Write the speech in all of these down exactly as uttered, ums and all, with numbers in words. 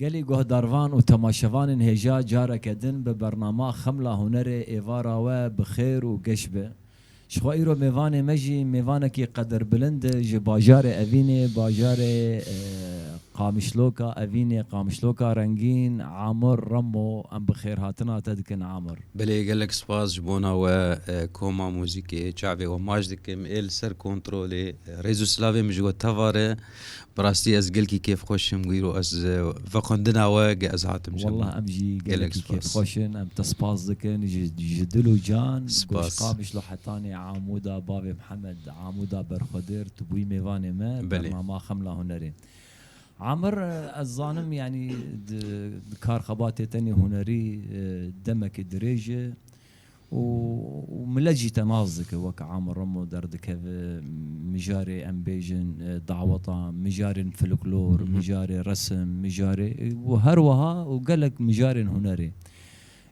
Gelî guhdarvan û temaşevanên hêja careke din bi bernama Xemla Hunerê êvara we bi xêr û geş be. Ji xwe îro mêvanê me jî mêvanekî qederbilind e ji bajarê Evînê, bajarê, e, Qamişloka Evînê, Qamişloka Rengîn, Amir Remo, em bi xêrhatina te dikin Amir. Belê, gelek spas ji bona we, e, koma muzîkê, çavê we maç dikim, ê li ser kontrolê, e, rêz û silavê min ji we tevare. Bi rastî ez gelkî kêfxweş im, îro ez, e, veqandina we ge ez hatim cem. Wallah em jî gelekî kêfxweş in, em te spas dikin ji, ji dil û can. Spas. Goşka Mişlo hetanê Amuda bavê Mihemed, Amuda Berxwedir, tu bûyî mêvanê me, Belê. Bernama Xemla Hunerê. Amir, e, ez zanim, yanî di, di kar xebatê tenê hunerî, e, demekê dirêj e. û, û milet jî te nas dike, wek Amir Remo derdikeve, mijarê em bêjin, e, daweta, mijarên folklor, Hı hı. mijarê resim, mijarê, e, û her wiha û gelek mijarên hunerê.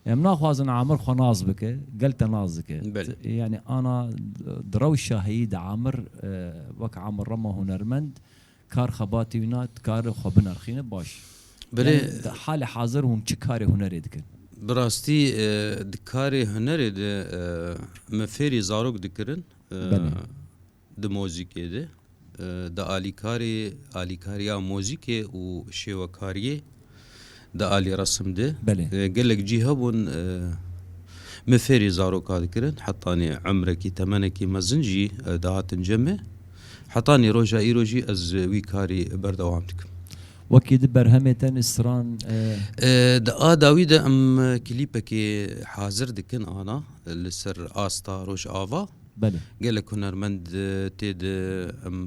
Em naxwazin Amir xwe nas bike, gel te nas dike. Belê. T-, yani ana di rewşa heyî de Amir, e, wek Amir Remo hunermend, kar xebatî wîna dikare xwe binerxîne baş. Belê. Yani, di halê hazir hûn çi karê hunerê dikin? Bi rastî, e, di karê hunerê de, e, me fêrî zarok dikirin, e, Belê. di mozîkê de, e, di alîkarê, alîkariya mozîkê û şêwekariyê, di alî resim de. Belê. E, gelek cî hebûn, e, me fêrî zaroka dikirin. Hetanî emrekî, temenekî mezin jî, e, dihatin cem me. Hetanî roja îro jî ez wî karî berdewam dikim. Wekî di berhemê te nê stran, e, E, di a dawî de em klîpekê hazir dikin ana, li ser asta Rojava. Belê. Gelek hunermend, e, tê de em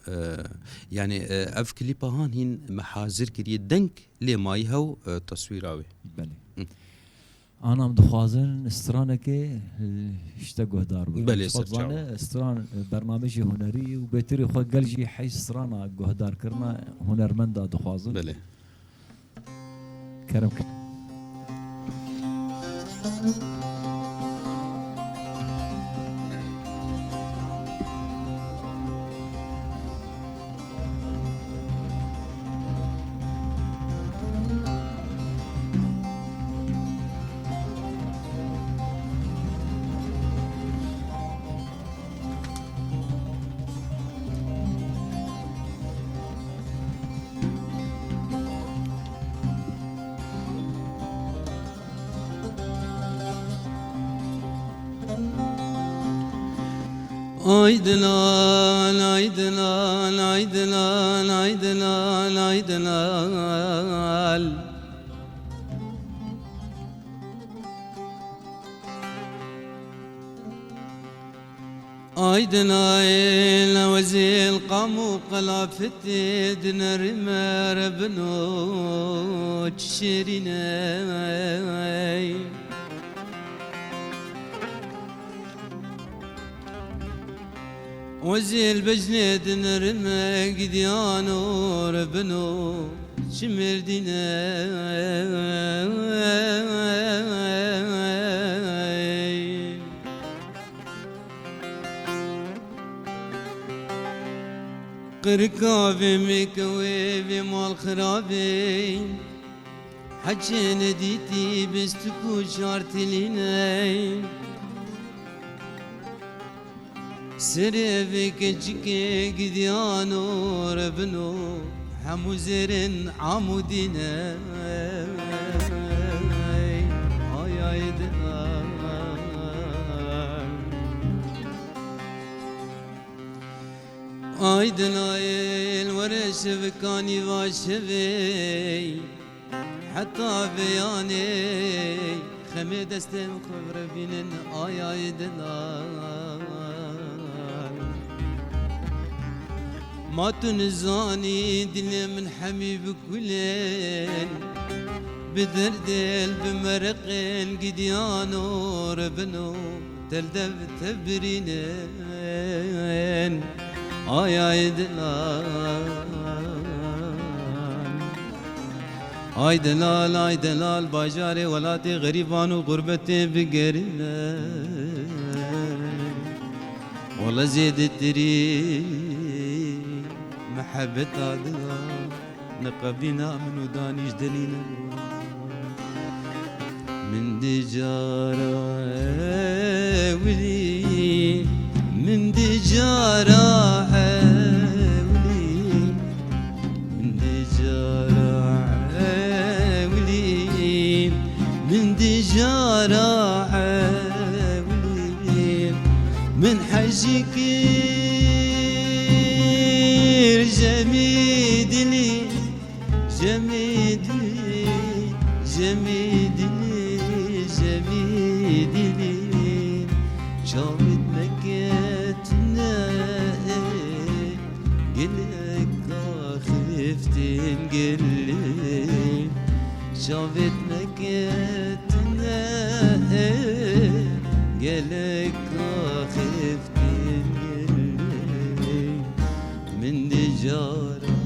E, yani, e, ev klîpa han hîn me hazir kiriye deng lê mayî hew, e, teswîra wê. Belê. Hı. Ana em dixwazin stranekê, e, ji te guhdar bikin. Belê, Ji xwe ser çawa. dizane, stran, e, bernamejê hunerî û bêtirî xwe gel jî hej strana guhdar kirina hunermenda dixwazin. Belê. Kerem kin. Ay delal, ay delal, ay delal, ay delal, ay delal. Ay dinayê lewezê li qam û qelafetê dinerime rebino çi şêrîn e. Wezê li bejnê dinerime gidiyano rebino. Çi merdîne. Qirika vê mêkewê, vê mal xirabê. Heçê nedîtî bistik û şartilîne. Serê vê keçikê gidiyano rebino, hemû zêrên amûdîne. Ay, ay, dinan. Ay, dinayê, li were şevikanî va şevê. Heta vê yanê xemê destên xwe virevînin, ay, ay, delal. Ma tu nizanî dilê min hemî bi kulên, bi derdên, bi mereqên gidiyano rebino. Tel dev tebirînin. Ay, ay, delal. Ay, delal, ay, delal, bajarê welatê xerîban û xurbetê bigerine. Wele zêdetirî mihebeta dila. Neqebîna min û danîş denîne. Min di cara ewilî, min di cara ewilî, min di cara ewilî, min di cara ewilî, min hejî kir jemî dilî. Jemî dilî, jemî dilî, jemî dilî, çavêt meketine, gelek axiftin gelî, çavêt meketine, gelek axiftin gelî. Min di cara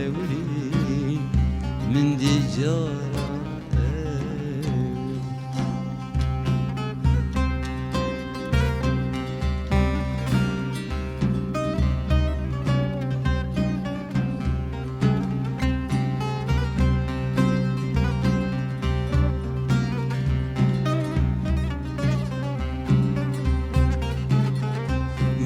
ewilî, min di cara ewilî.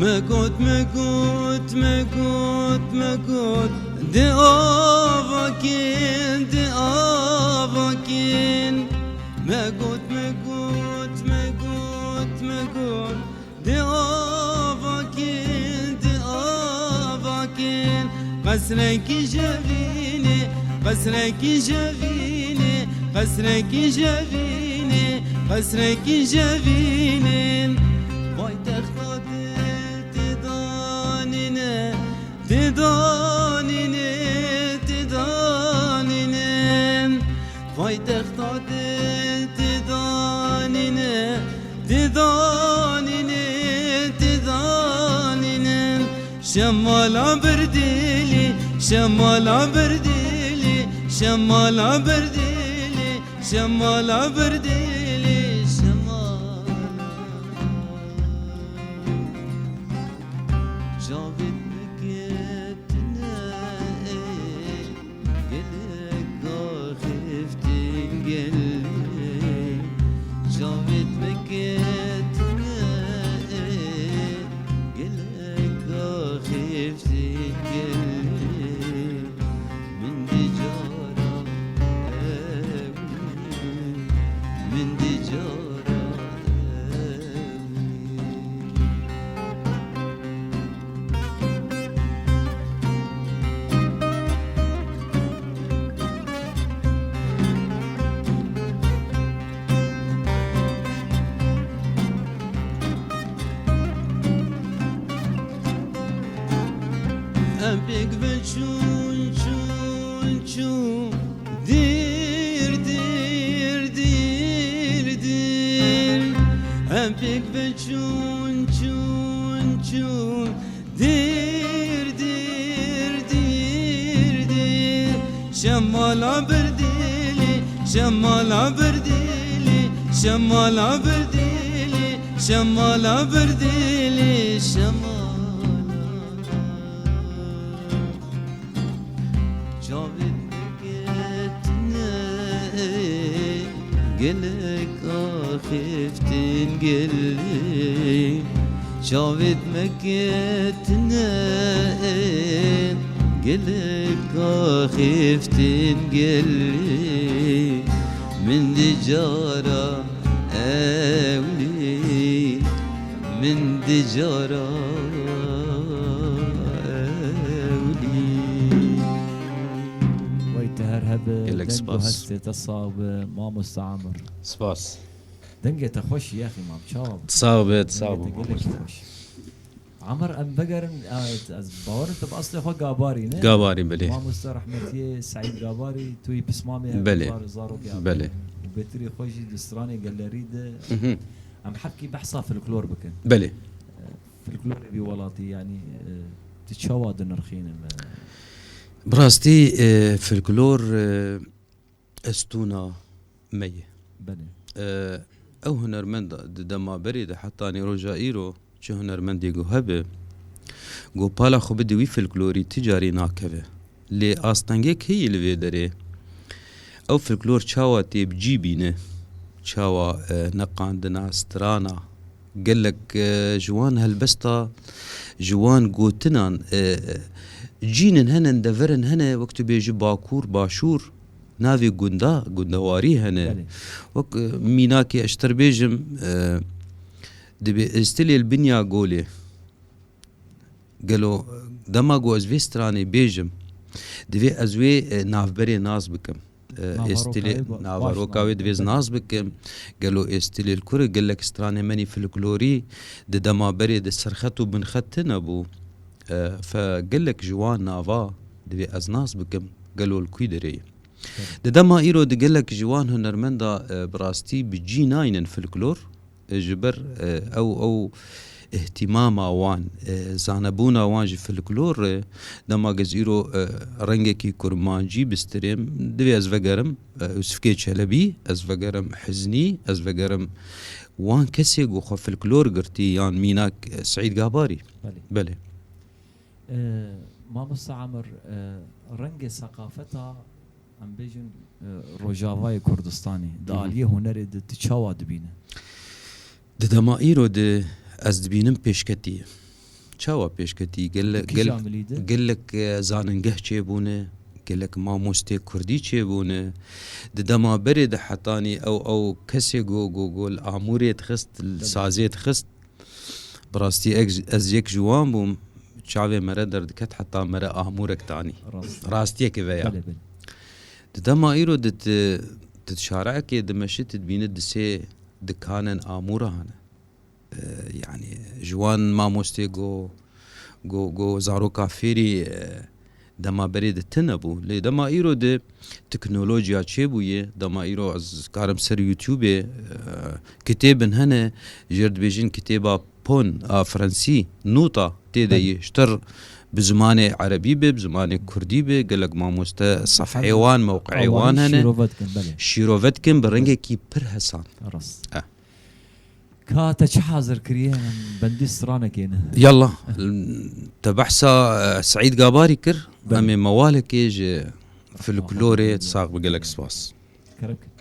Me got, me got, me got, me got, di ava kin, di ava kin. Me got, me got, me got, me got, di ava kin, di ava kin. Qesrekî jevînê, qesrekî jevînê, qesrekî jevînê, qesrekî jevînê. Paytexta dil tê danîne, tê danîne, tê danîne. Paytexta dil tê danîne, tê danîne, tê danîne. Şemala bir dilî, şemala bir dilî, şemala bir dilî, şemala bir dilî, şemala. Çavêt meketine, gelek axiftin gelî. Çavêt meketine, gelek axiftin gelî. Min di cara ewilî, min di cara ewilî. Em pêk ve çûn, çûn, çûn. Dîr, dîr, dîr, dîr. Em pêk ve çûn, çûn, çûn. Dîr, dîr, dîr, dîr. Şemala bir dilî, şemala bir dilî, şemala bir dilî, şemala bir dilî, şemala. Çavêt meketine, gelek axiftin gelî. Çavêt meketine, gelek axiftin gelî. Min di cara ewilî, min di cara ewilî. Wey te her hebe, gelek deng û spas. Hestê te sax be, mamoste Amir. Spas. Dengê te xweş, yaxî mam, çawa bû? Sax be, sax bû, gelek mamoste. Xweş. Amir, em vegerin, e, ez bawerim te bi aslê xwe Gabarî ne? Gabarî, belê. Mamoste rehmetiyê Seîd Gabarî, tu yî pismamê hevdar zarokê hevdar. Belê. Û bêtirî xwe jî di stranê gelerî de. Mhm. Em hevkî behsa folklor bikin. Belê. E, folklorê vî welatî, yanî, e, tu çawa dinirxînin? Bi rastî, e, folklor, e, estûna me ye. Belê. E, ew hunermend di dema berê de heta nîroja îro çi hunermendê ku hebe, ku pala xwe bide wî folklorî ti carî nakeve. Lê astengek heye li vê derê. Ew folklor çawa tê bi cî bîne? Çawa, e, neqandina, strana? Gelek, e, ji wan helbesta, ji wan gotinan, e, cînin hene, deverin hene, wek tu bêjî Bakur, Başûr, navê gunda, gundewarî hene. Belê. Wek, e, mînakê ez ji te re bêjim, e, dibê Êstilê li Binya Golê. Gelo dema ku ez vê stranê bêjim, divê ez wê, e, navberê nas bikim. E, Navarokayê Êstilê, ba-, baş Navarokayê nas divê ez bikim. Nas bikim. Gelo Êstilê li kur e, gelek stranê menî folklorî di dema berê de serxet û binxet tune bû. E, fe gelek ji wan nava divê ez nas bikim. Gelo li kû derê ye? Tabii. Di dema îro di gelek ji wan hunermenda, e, bi rastî bi cî naynin folklor. E, ji ber, e, ew, ew îhtîmama wan, e, zanebûna wan ji folklor re, dema ez îro, e, rengekî kurmancî bistirêm, divê ez vegerim, e, Yusufkê Çelebî, ez vegerim Hiznî, ez vegerim wan kesê ku xwe folklor girtî, yan mînak, e, Seîd Gabarî. Belê. Belê. E, Mamosta Emir, e, rengê seqafeta, em bêjin, e, Rojavayê Kurdistanê, di Hı hı. aliyê hunerê de tu çawa dibîne? Di dema îro de ez dibînim pêşketî ye. Çawa pêşketî? Gele-, Di kîja gel-, milî de? Gelek, e, zanîngeh çêbûne, gelek mamostê kurdî çêbûne. Di dema berê de hetanî ew, ew kesê go, go, go li amûrê dixist, li Tabii. sazê dixist, Bi rastî ek-, ez yek ji wan bûm, çavê me re derdiket heta me re amûrek danî. Rast. Rastiyekê veya. Belê, belê. Di dema îro di ti, di şarekê dimeşî, tu dibînî di sê dikanên amûra hene. E, yanî ji wan mamostê go, go, go zaroka fêrî, e, dema berê de tune bû. Lê dema îro de teknolojiya çêbûye, dema îro ez karim ser YouTubeê, e, kitêbin hene, jêr dibêjin kitêba Pon a Fransî, nûta tê de Belê. yê. Ji tir bi zimanê erebî be, bi zimanê kurdî be, gelek mamoste sefhê Hemî wan, mewqeyê wan hene. Şîrove dikin, belê. Şîrove dikin bi rengekî pir hesan. Rast. Eh. Ka te çi hazir kiriye? Em bendî stranekê ne. Yallah, te behsa, e, Seîd Gabarî kir. Belê. Em ê mewalekê ji folklorê sax bi gelek spas. Kerem kir.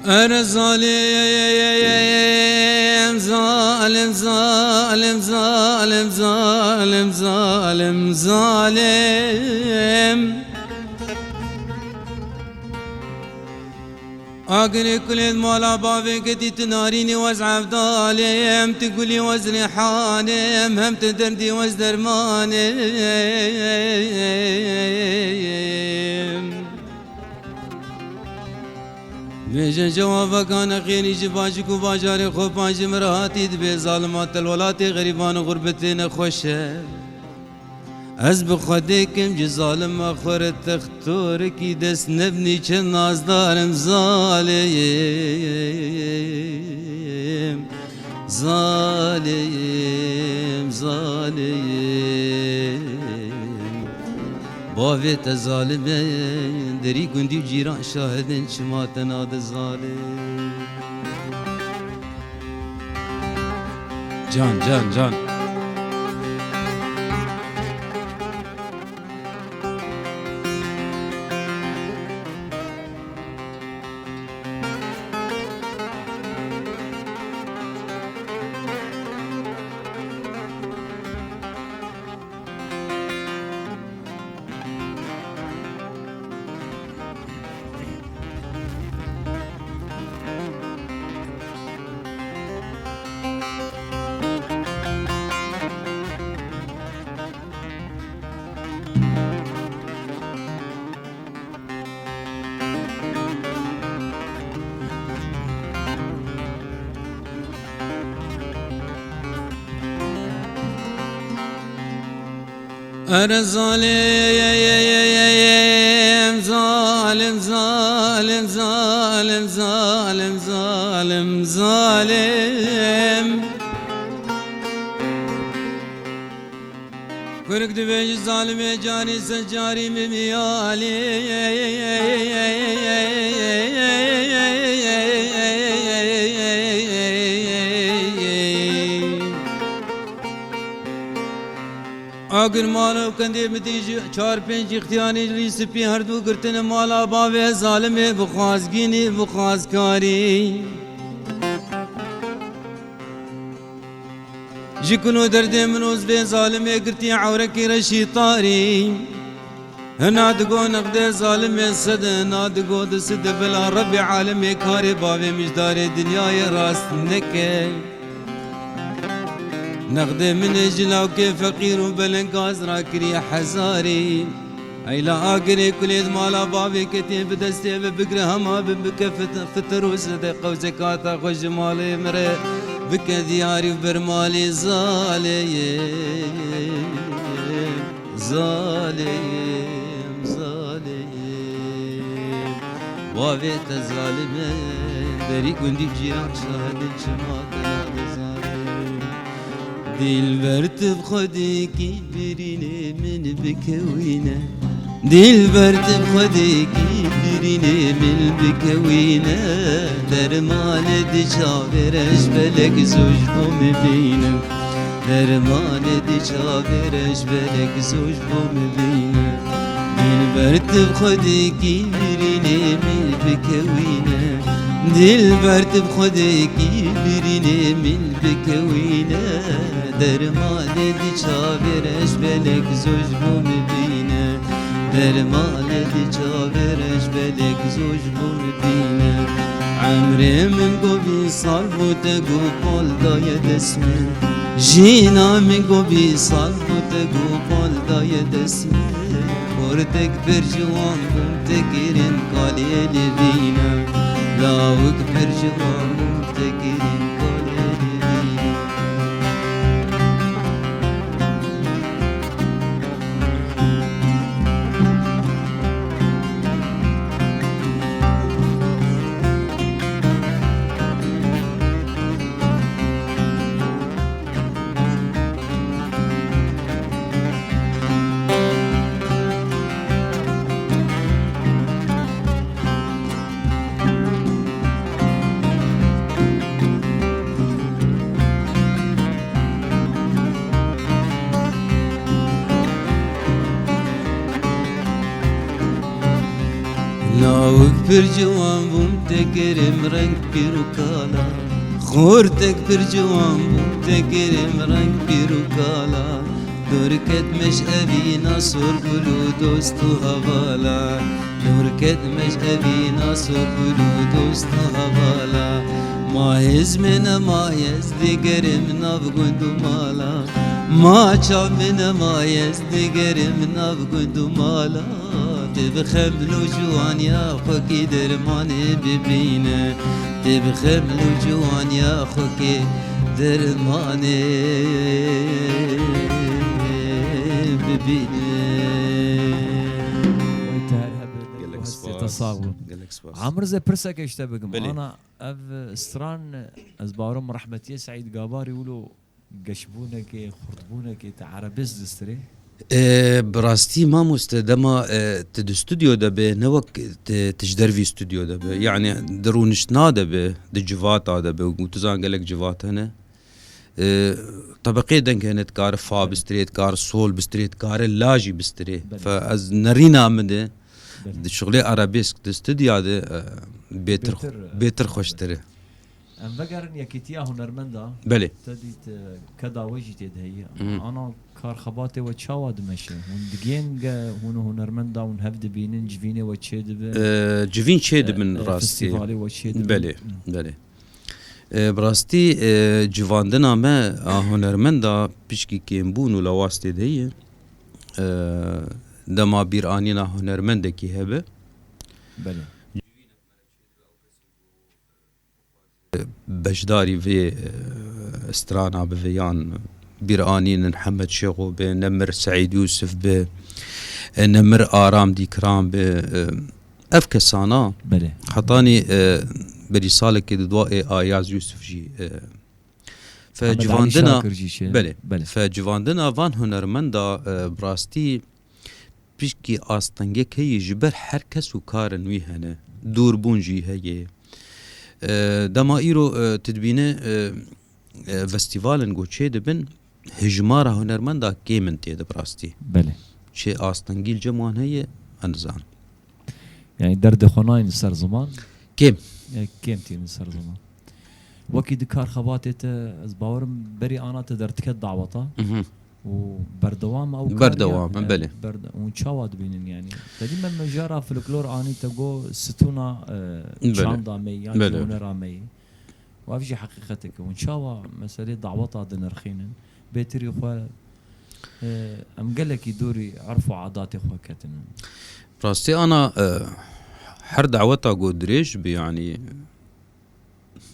Ere zalim, zalim, zalim, zalim, zalim, zalim, zalim. Agirê kulên mala bavê gedî tu narînî wez evdalê, hem tu gulî wez rêhanê, hem tu derdî wez dermanê. Bêje cewabeka nexêrî ji bajik û bajarê xwe pan ji min re hatî dibê zalima te li welatê xerîban û xurbetê nexweş e. Ez bi Xwedê kim ji zalima xwe re textorekî dest nebnî çend nazdarim zalim. Zalim, zalim. Bavê te zalim e, derî gundî û cîran şahidin çima te nade zalim. Can, can, can. Ere zalim, zalim, zalim, zalim, zalim, zalim, zalim, zalim. Kurik dibêjî zalimê carî ser carî min miyalî. Agir mala û kendê min dî ji çar pênc îxtiyanî rî spî herdu girtine mala bavê zalimê bi xwazgînî, bi xwazkarî. Ji kun û derdê min û zivê zalimê girtî ewrekî reşî tarî. Hina digo nexdê zalimê sed, hina digo du sed, bila Rebbê alemê karê bavê mijdarê dinyayê rast neke. Nexdê min ê ji lawkê feqîr û belengaz rakiriye hezarî. Eyla agirê kulê di mala bavê ketê bi destê ve bigre hema bin bike fit-, fitir û zede qew zekata xwe ji malê min re bike diyarî û ber malê zalê ye. Zaleyim, zaleyim. Bavê te zalim e, berî gundî ciyan şahidin çima te nade zalim. Dilber tu bi xwedekî birînê min bikewîne. Dilber tu bi xwedekî birînê min bikewîne. Dermanê di çavê re ji belek zû ji bo min bîne. Dermanê di çavê re ji belek zû ji bo min bîne. Dilber tu bi xwedekî birînê min bikewîne. Dilber tu bi xwedekî birînê min bikewîne. Dermanê di çavê re ji belek zû ji bo min bîne. Dermanê di çavê re ji belek zû ji bo min bîne. Emrê min go vî sal bû te go qol daye dest min. Jîna min go vî sal bû te go qol daye dest min. Xortek pir ciwan bûm te kirin kalê li vîne. Lawik pir ciwan bûm te kirin kalê li vîne. Lawik pir ciwan bûm, te kirim reng pîr û kala. Xortek pir ciwan bûm, te kirim reng pîr û kala. Dor ket me ji evîna sor gul û dost û hevala. Dor ket me ji evîna sor gul û dost û hevala. Ma hêz min e, ma yez digerim nav gund û mala. Ma çav min e, ma yez digerim nav gund û mala. Tê bi xeml û ciwaniya xwe kî dermanê bibîne. Tê bi xeml û ciwaniya xwe kê dermanê bibîne. Wê te her hebe, deng û hestê te sax bû. Gelek spas. Amir, ez ê pirseke ji te bikim. Belê. Ana, ev stran, ez bawerim rehmetiyê Seîd Gabarî wilo geşbûnekê, xurtbûnekê te erebêsk distirê? E, bi rastî mamoste, dema, e, tu di stûdyo de be, ne wek tu, tu ji dervî stûdyo de be. Yani di rûniştina de be, di civata de be. Û tu zan gelek civat hene. E, tebeqê deng hene, dikare fa bistirê, dikare sol bistirê, dikare la jî bistirê. Belê. Fe ez nerîna min de, Belê. di şixulê erebêsk, di stûdya de, e, bêtir, Bêtir, e, bêtir xweştir e. Em vegerin yekîtiya hunermenda. Belê. Te dît, e, keda we jî tê de heye. Hı. Ana kar xebatê we çawa dimeşe? Hûn digên ge hûn û hunermenda hûn hev dibînin, civînê we çê dibe? E, civîn çê E, dibin e, rastî. festîvalê we çê dibin? Belê, Hı. belê. E, bi rastî, e, civandina me a hunermenda pişkî kêmbûn û lawaz tê de ye. E, dema bîranîna hunermendekî hebe. Belê. beşdarî vê, e, strana bibe yan bîr anînin, Hemed Şêxo bi, ne mir Seîd Yûsif bi, e, ne mir Aram Dîkran bi, e, ev kesana Belê. hetanî, e, berî salekê di dua ê Ayaz Yûsif jî, e, fe Hemed Ali civandina, Şakir jî çi? belê, Belê. fe civandina van hunermenda, e, bi rastî pişkî astengek heye ji ber her kes û karin wî hene. Dûrbûn jî heye. E, dema îro, e, tu dibîne, e, e, festîvalên ku çêdibin, hijmara hunermenda kêm in tê de bi rastî. Belê. Çi astengî li cem wan heye, ez nizanim. Yani derdê xwe nayên li ser ziman? Kêm. E, kêm tînin li ser ziman. Wekî di kar xebatê te, ez bawerim berî ana te derdiket daweta. Mhm. Û berdewam ew kar Berdewam, ya, e, belê. berde-, hûn çawa dibînin yani? Te dî me mijara folklor anî te got stûna, e, Belê. çanda me yî, yan Belê. jî hunera me yî. Û ev jî heqîqetek e. Hûn çawa meselê daweta dinirxînin? Bêtirî xwe, e, em gelekî dûrî erf û adatê xwe ketinin. Rastî ana, e, her daweta ku dirêj bi, yanî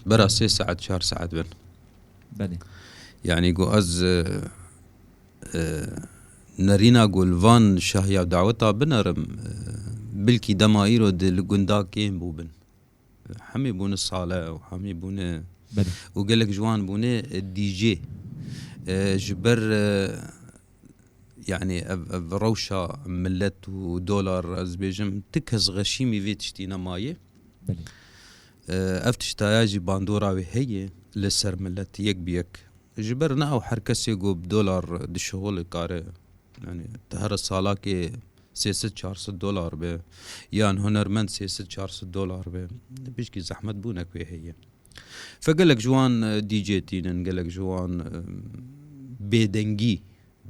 bera sê saet, çar saet bin. Belê. Yanî ku ez, e, e, nerîna ku li van şahiya daweta binerim, e, bilkî dema îro di li gunda kêm bûbin. Hemî bûne sale û hemî bûne Belê. û gelek ji wan bûne, e, D J. E, ji ber, e, yanî ev, ev rewşa milet û dolar, ez bêjim, ti kes xeşîmî vê tiştî nemaye. Belê. E, ev tiştaya jî bandora wê heye li ser milet yek bi yek. Ji ber ne ew her kesê ku bi dolar dişixule kare, yani, tu here salakê sê sed çar sed dolar be, yan hunermend sê sed çar sed dolar be, pişkî zehmet bûnek wê heye. Fe gelek ji wan, e, D J tînin, gelek ji wan, e, bêdengî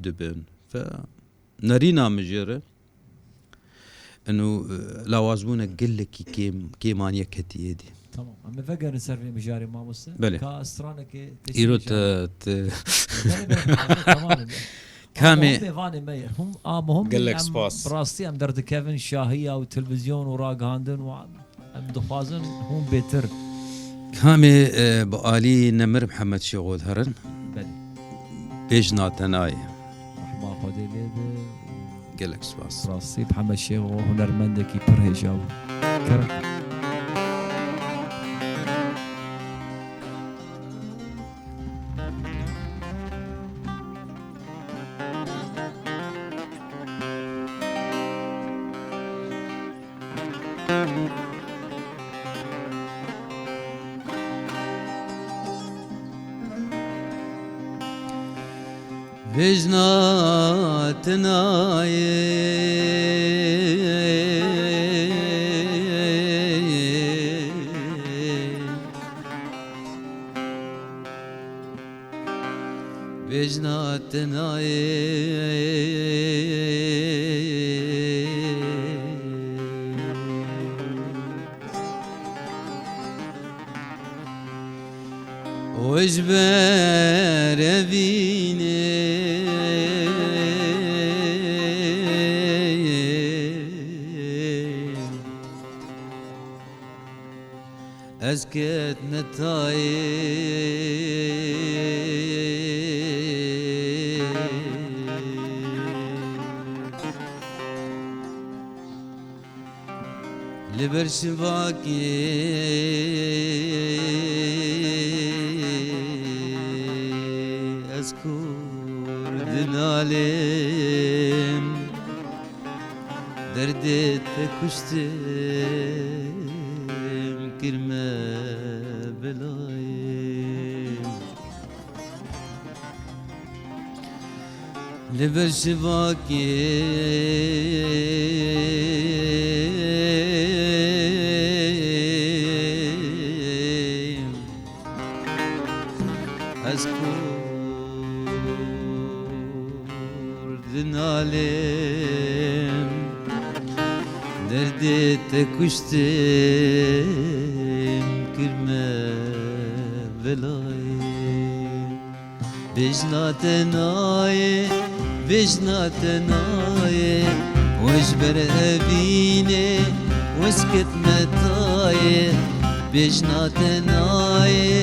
dibin. Fe nerîna min jê re, ino, e, lawazbûne gelekî kêm, kêmaniye ketiyê dî. Tamam. Em ê vegerin ser vê mijarê mamoste. Belê. Ka straneke te Îro çi te, te Belê, belê, tamam, tamam. Kamê Muhim ê vanê me ye. Hûn, a, muhim Gelek em spas. bi rastî em derdikevin şahiya û televîzyon û ragihandin û em dixwazin hûn bêtir. Kamê, e, bi alî nemir Mihemed Şêxo diherin. Belê. Bêjna te nayê. Rehma Xwedê lê be. Gelek spas. Rastî, Mihemed Şêxo hunermendekî pir hêja bû. Kerem. Vêjna te nayê. Vêjna te nayê. Û ji ber evînê ez ketme tayê. Li ber şivakê ez kûr dinalêm, derdê te kuştim, kirme belayê. Li ber şivakê ez kûr dinalêm, derdê te kuştim, kirme belayê. Bêjna te nayê, bêjna te nayê, we ji ber evînê, we ket me tayê. Bêjna te nayê,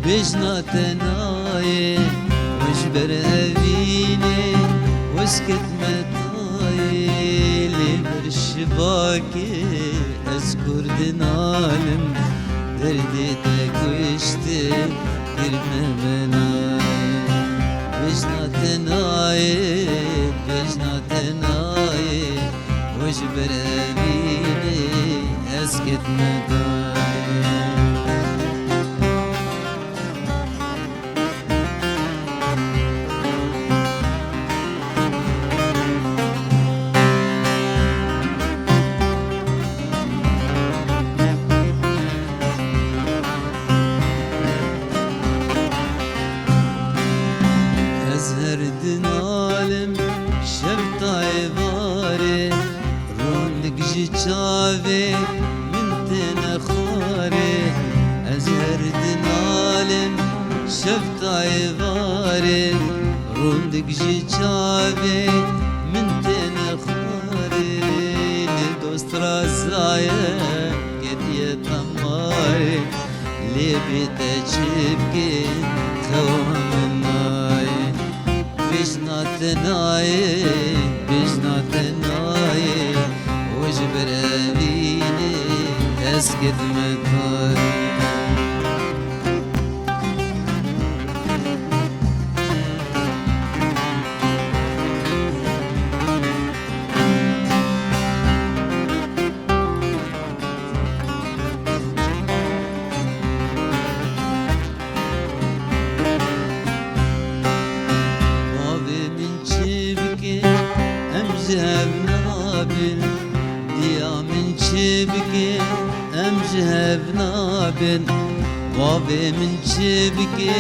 bêjna te nayê, we Ji ber evînê wezket me tayê, lê ber şibakê ez kurdinalim. Derdê te kuştê, kir me menayê. Bejna te nayê, bejna te nayê, we ji ber evînê ez ketime dayê. Ez her dinalim şev tayê varê, rondik ji çavê min têne xwarê. Ez her dinalim şev tayê varê, rondik ji çavê min têne xwarê. Lê dost razaye ketiye temarê, lê bê te çi bike xewa min nayê. Bêjna te nayê, bêjna te nayê, we ji ber evînê ez ketime tayê. Bavê min çi bike, em ji hev nabin. Diya min çi bike, em ji hev nabin. Bavê min çi bike,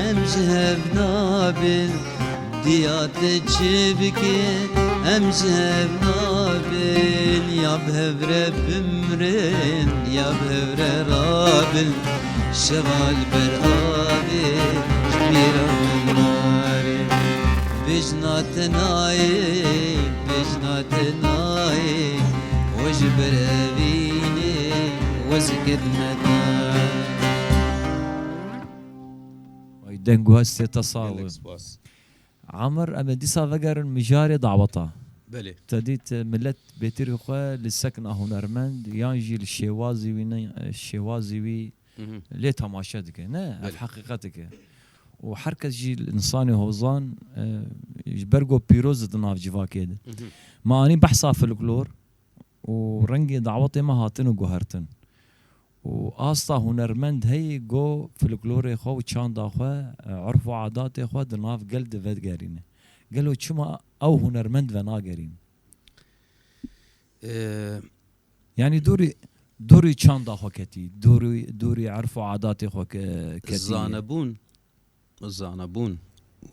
em ji hev nabin. Diya te çi bike, em ji hev nabin. Ya bi hev re bimrin, ya bi hev re rabin. Şeva li ber avê ji bîra min nare. Bêjna te nayê, bêjna te nayê, we ji ber evînê we zikir neda. Ay, deng û hestê te sax be. Gelek spas. Amir, em ê dîsa vegerin mijarê daweta. Belê. Te dît, e, millet bêtirî xwe li sekna hunermend yan jî li şêwazî wî ne, e, şêwazî wî Hı hı. lê temaşe dike. Ne, ev Belê. heqîqet dike. Û her kes jî li însanê hozan, e, ji ber ku pîroz di nav civakê de. Hı hı. Me anî behsa folklor, û rengê dawetê me hatin û guhertin. Û asta hunermend heyî go folklorê xwe û çanda xwe, e, urf û adatê xwe di nav gel de vegerîne. Gelo çima ew hunermend venagerîn? Ee, Yanî dûrî, dûrî çanda xwe ketî, dûrî, dûrî urf û adatê xwe ke-, ketî. Zanebûn, zanebûn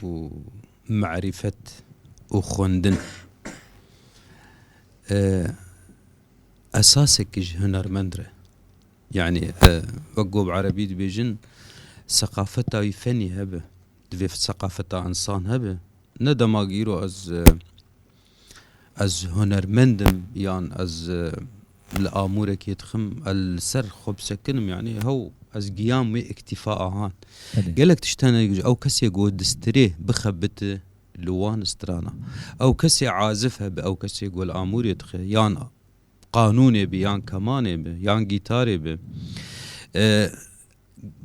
û merîfet û xwendin, e, esasek ji hunermend re. Yanî, e, wek ku bi erebî dibêjin, seqafeta wî fenî hebe. Divê seqafeta însan hebe. Ne dema îro ez, e, ez hunermend im yan ez, e, li amûrekê dixim, ez li ser xwe bisekinim, yanî hew ez giyam wê îktîfa ahan. Belê. Gelek tişt hene, ew kesê ku di stirê bixebite li wan strana. Ew kesê azif hebe, ew kesê ku li amûrê dixe, yan qanûnê bi, yan kemanê bi, yan gîtarê bi. E,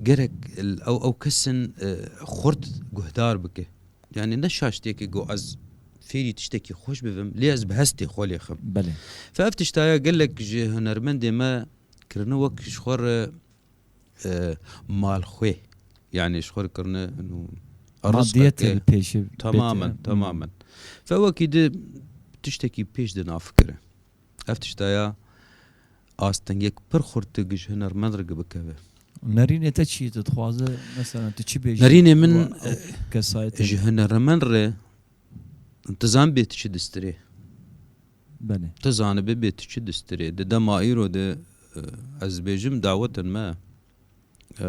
gerek ew, ew kesin, e, xurt guhdar bike. Yanî ne şaştiyekê ku ez fêrî tiştekî xweş bibim, lê ez bi hestê xwe lê xim. Belê. Fe ev tiştaya gelek ji hunermendê me kirine wek ji xwe re, e, malxwê. Yanî ji xwe re kirine, nû, Madiyetê rizqeke li pêşî bête. Temamen, temamen. Fe wekî di tiştekî pêş de nafikire. Ev tiştaya astengiyek pir xurt ji hunermend re bikeve. Nerînê te çi ye? Tu dixwaze, mesela, tu çi bêjî? Nerînê min, Wa-, ew e, kesayetê ji hunermend re, tu zan bê tu çi distirê. Belê. Tu zanibe bê tu çi distirê. Di dema îro de, e, ez dibêjim dawetên me, e,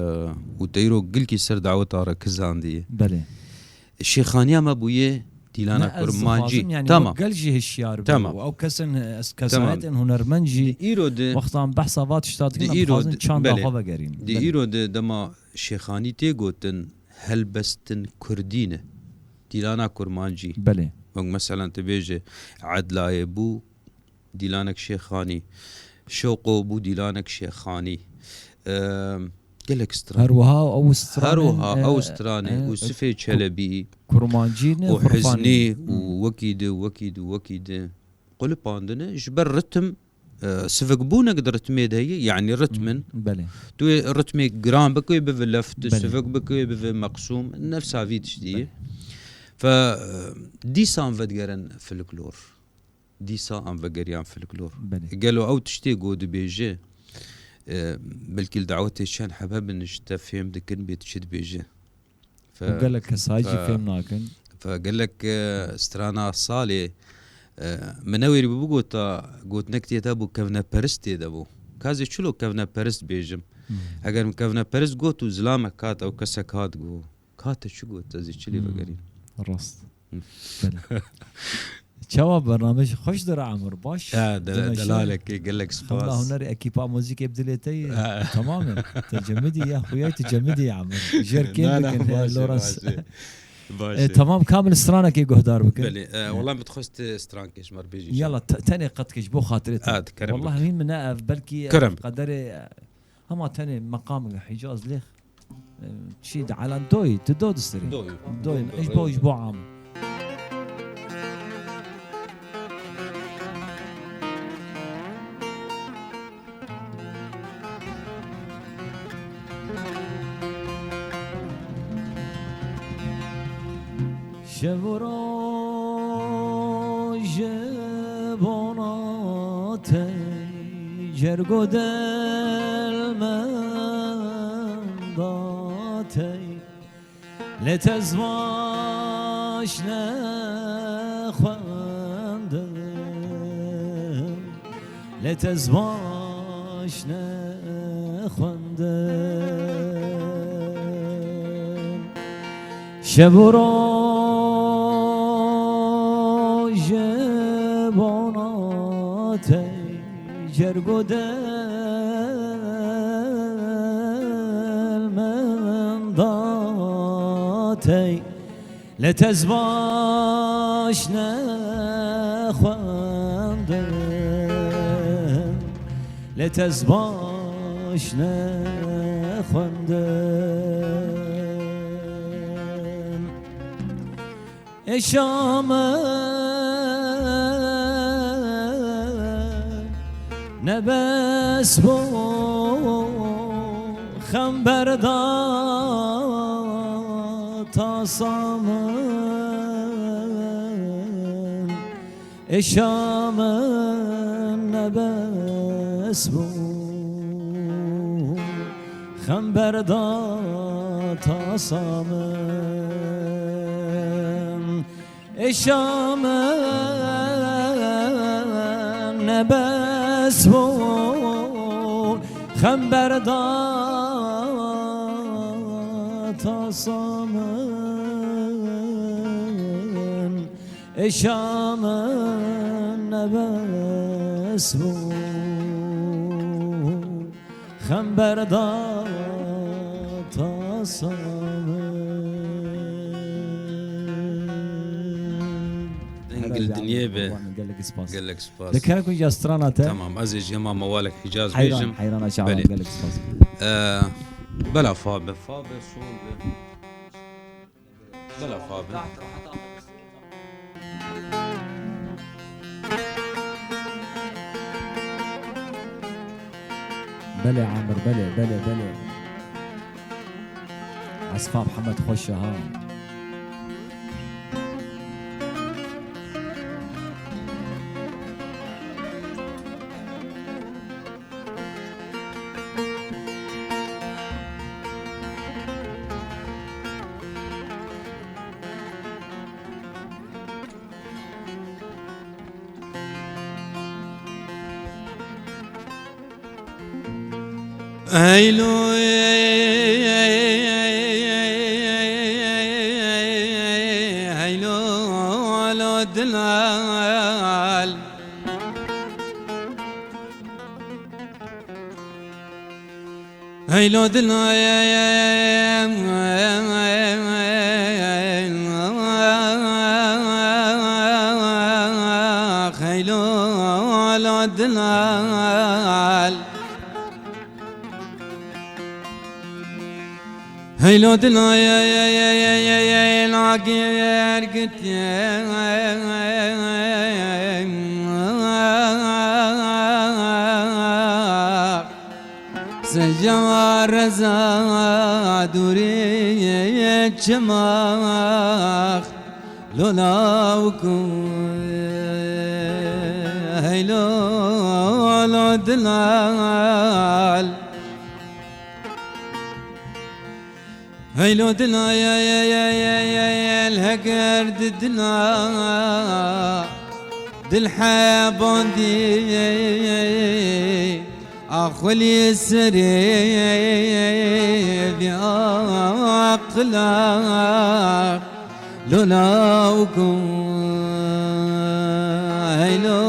û te îro gilkî ser daweta re kizandiye. Belê. Şêxaniya me bûye dîlana Ne, ez kurmancî. dixwazim, yanî, Tamam. wek gel jî hişyar be. Tamam. Û ew kesin, ez Tamam. kesayetên hunermend jî Di îro de, wextan behsa va tişta dikin, di em îro dixwazin de, çanda belê. xwe vegerîn. Di Belê. îro de dema şêxanî tê gotin, helbestin kurdî ne. Dîlana kurmancî. Belê. Wek meselen tu bêje Edlayê bû dîlanek Şêxanî, Şewqo bû dîlanek Şêxanî. Eee, gelek stran. Her wiha ew stran, her wiha e, ew stranê e, û e, Sifê ku-, Çelebî kurmancî ne, û xurfanî. Hiznî û Hmm. wekî di, wekî di, wekî di. Qulipandine ji ber ritim, e, sivikbûnek di ritmê de ye, yanî ritmin. Hmm, belê. Tu yê ritmê giran bikê bive left, tu Belê. sivik bikê bive meqsûm, nefsa vî tiştî ye. Belê. Fe, e, dîsan vedigerin folklor. Dîsa em vegeriyan folklor. Belê. Gelo ew tiştê ku dibêje, e, belkî li dawetê çend hebe bin ji te fêm dikin bê tu çi dibêje. Fe-, Û gelek kesayî jî fe-, fêm nakin. Fe gelek, e, strana salê, e, min newêrî bû bigota, gotinek tê de bû, kevneperist tê de bû. Ka ez ê çilo kevneperist bêjim? Hmm. Eger min kevneperist got û zilamek hat, ew kesek hat got, Ka te çi got, ez ê çi lê Hmm. vegerînim? Rast. Hmm. Belê. Çawa bername jî xweş dira Emir, baş? Ya, de-, Dine şer. Delalekê, gelek spas. Hemla hunerê ekîpa muzîkê bi dilê te yê. Ha. Tamam e. Te cemidî ya, xuya te cemidî ya Emir. Jêr kêm Na, na, bikin, baş e, Loras. Baş e. Baş E, e. Tamam, kamil stranekê guhdar bikin. Belê, e, E. Wela min dixwest, e, strankê ji me re bêjî. Yala, te-, tenê qetkê ji bo xatirê te. Ha, dikerem Wela bikin. Hîn min ne ev, belkî Kerem. Qederê, e, Hema tenê meqamê Hicaz lêx, e, çi de elen doy, tu do distirî. Doy. Doy, Doy, ji bo, doy. Ji bo am. Şev û roj bona tey, cerg û del menda tey. Lê te ez baş nexwendim. Lê te ez baş nexwendim. Şev û roj bona tey, cerg û del menda tey. Lê te ez baş nexwendim, lê te ez baş nexwendim. Êşa min nebes bû, xember da tasa min. Êşa min nebes bû, xember da tasa min. Êşa min nebes bû, xember da tasa min. Êşa min nebes bû, xember da tasa min. Dengil dinyê be. Gelek spas. Gelek spas. Dikare ku ja strana te. Tamam, ez ê ji hema mewalek Hicaz Heyran, bêjim. Heyran aşağı Belê. Gelek spas. Ee, bela fa be, fa be, sol be. Bela fa be. Belê Amir, belê, belê, belê. Esfa Mihemed xweş e ha. Eylo, eylo, eylo, dilal. Heylo dil, heylo dil. Heylo dil, agir git. Seca reza dûrê çimax, lola û ku heylo, lo dilal. Heylo dil, ay, ay, ay, ay, ay, ay, el heger di dila, dil hebandî, axulî serê vî aqila, lola û ku heylo,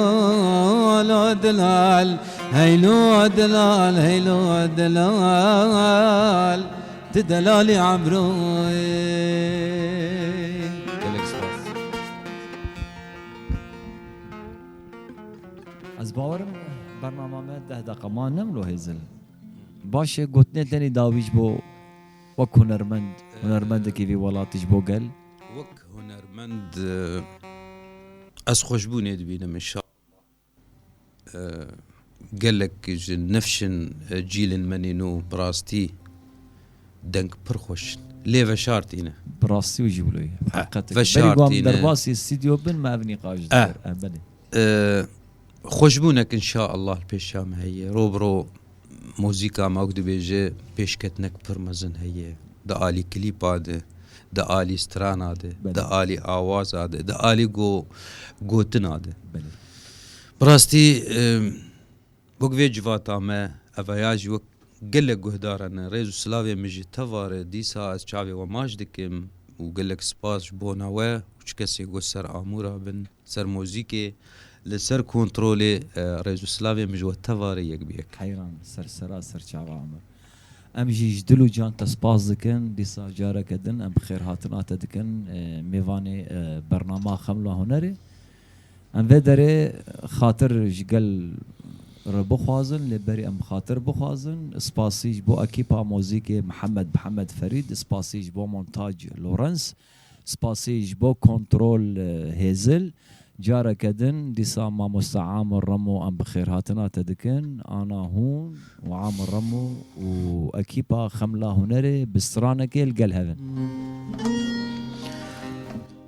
lo dilal, heylo dilal, heylo dilal. Tu delalî emroyê. Gelek spas. Ez bawerim bernama me deh deqa ma nemlo hêzil. Baş e, gotinê tenê dawî ji bo wek hunermend, hunermendekî vî welatî ji bo gel. Wek hunermend, e, ez xweşbûnê dibînim inşallah. E, gelek ji nifşin, e, cîlên me nî nû bi rastî deng pir xweş in. Lê veşartî ne. Bi rastî wî jî wilo ye. He, heqîqet e. Berî ku em veşartî ne. Derbasî stûdyo bin me ev nîqaş dikir. He. Em benê. E, xweşbûnek inşaallah li pêşa me heye. Ro bi ro muzîka me wek dibêje pêşketinek pir mezin heye. Di alî klîpa de, di alî strana de, Belê. Di alî awaza de, di alî go-, gotina de. Belê. Bi rastî, em, wek vê civata me, eva ya jî wek gelek guhdar hene. Rêz û silavê min ji te va re, dîsa ez çavê we maç dikim û gelek spas ji bona we û çi kesê ku ser amûra bin, ser muzîkê, li ser kontrolê, e, rêz û silavê min ji we te va re yek bi yek. Heyran, ser sera, ser çava Amir. Em jî ji dil û can te spas dikin. Dîsa careke din em bi xêrhatina te dikin, e, mêvanê, e, bernama Xemla Hunerê. Em vê derê xatir ji gel re bixwazin, lê berî em xatir bixwazin, spasî ji bo ekîpa muzîkê Mihemed, Mihemed Ferîd, spasî ji bo montaj Lawrence, spasî ji bo kontrol, e, Hêzil. Careke din dîsa mamoste Amir Remo em bi xêrhatina te dikin. Ana hûn û Amir Remo û ekîpa Xemla Hunerê bi stranekê li gel hev in.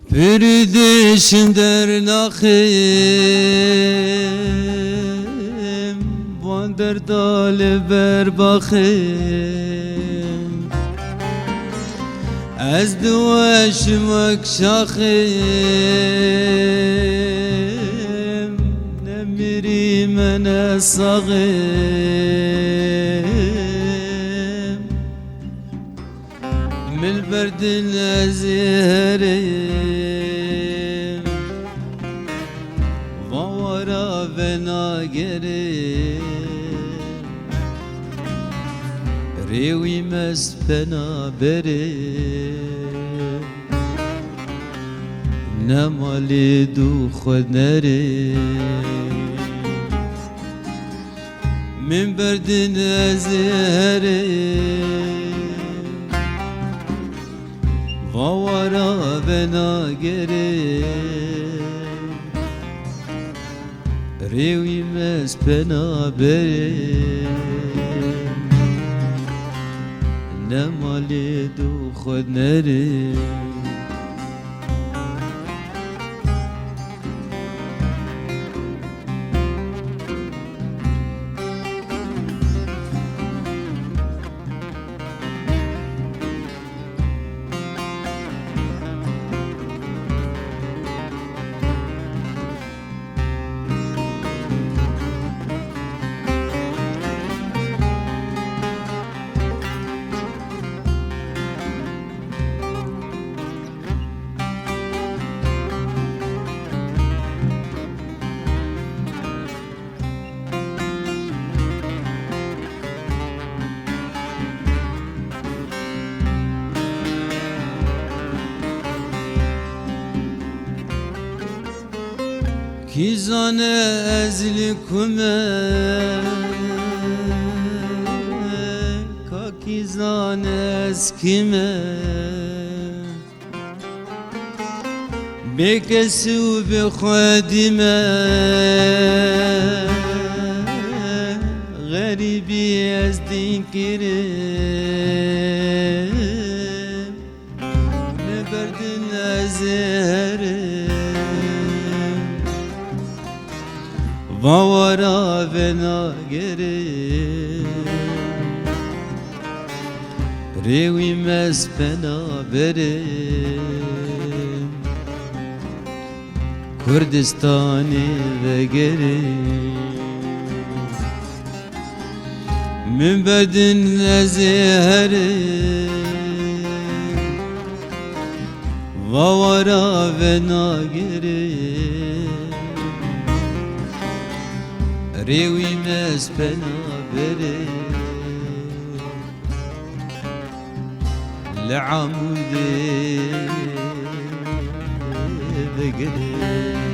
Pir dişin dernaxim, van derda li ber baxim. Ez diweşim wek şaxim, ne mirî me ne saxim. Min berdin ez ê herim, van wara venagerim, rê wî me spena berim, nema lê dû xwe nerim. Min berdin ez ê herim, va wara venagerim, rê wî me spena berim, nema lê dû xwe nerim. Kî zane ez li ku me, ka kî zane ez kî me. Bê kes û bi xwedî me, xerîbî ez dîn kirim. Li ber din ez ê herim, va wara venagerim. Rê wî me ez pena berim, Kurdistanê vegerim. Min bedin ez ê herim, va wara venagerim. Rê wî me ez pena berim, li Amûdê vegerim.